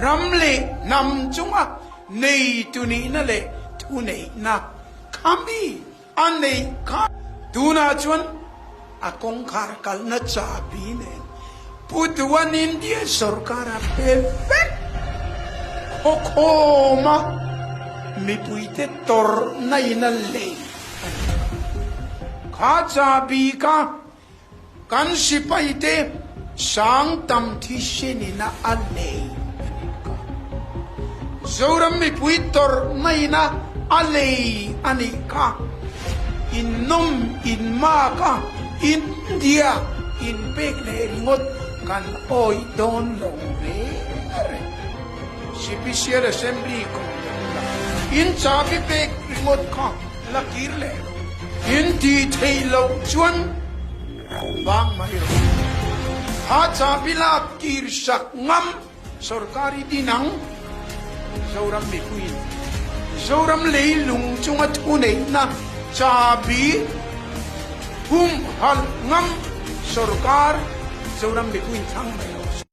Ram leh hnam chunga neitu nihna leh thuneihna kha mi a neih kha. Tunah chuan a kawngkhar kalna chahbi nen Pu Duan India sorkar a pe vek khawkhawm a, mipuite tawrhna in a lei a ni. Kha chahbi kha Kan sipaite sang tam thisenina a lei a nih kha. Zoram mipui tawrhnaina a lei a nih kha. Innawm inmak a India inpek leh ringawt kan awih dawn lo reng reng. Sipisial Assembly ko leh ula, in chahbi pek ringawt kha la kir leh rawh. In tih theih loh chuan vang mai rawh. Kha chahbi lak kir sak ngam sorkar i din ang. Zoram mipuiin Zoram leilung chunga thuneihna chahbi humhalh ngam sorkar Zoram mipuiin thlang mai rawh.